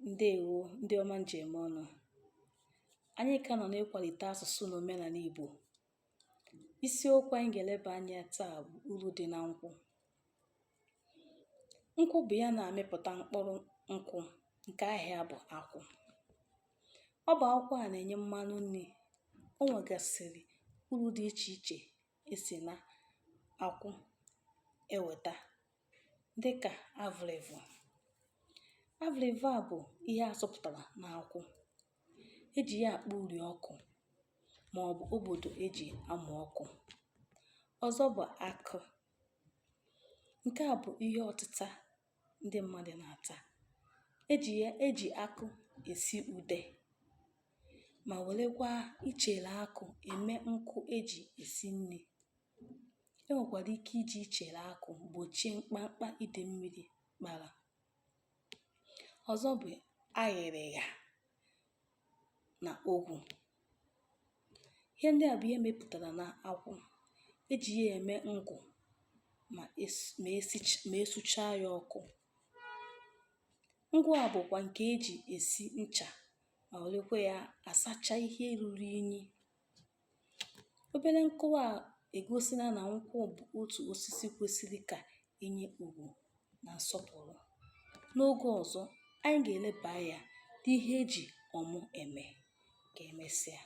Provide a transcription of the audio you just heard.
Ndewo ndị ọma m ji eme ọnụ. Anyị ka nọ n'ịkwalite asụsụ na omenala Igbo. Isiokwu anyị ga-eleba anya taa bụ uru dị na nkwụ. Nkwụ bụ ya na-amịpụta mkpụrụ nkwụ nke aha ya bụ akwụ. Ọ bụ akwụ a na-enye mmanụ nri. O nwegasịrị uru dị iche iche e si na akwụ eweta dịka avụrịvụ. Avụrịvụ a bụ ihe a sụpụtara n'akwụ. E ji ya akpọ uri ọkụ maọbụ obodo e ji amụ ọkụ. Ọzọ bụ akụ. Nke a bụ ihe ọtịta ndị mmadụ na-ata. E ji ya e ji akụ esi ude ma werekwa ichere akụ eme nkụ e ji esi nni. E nwekwara ike iji ichere akụ gbochie mkpamkpa ide mmiri kpara. Ọzọ bụ aghịrịgha na ogwu. Ihe ndị a bụ ihe mepụtara na akwụ. E ji ya eme ngụ ma ma e suchaa ya ọkụ. Ngụ a bụkwa nke e ji esi ncha ma werekwa ya asacha ihe ruru inyi. Obere nkọwa a egosila na nkwụ bụ otu osisi kwesịrị ka e nye ugwu na nsọpụrụ. N'oge ọzọ, anyị ga-eleba anya n'ihe e ji ọmụ eme. Ka emesịa.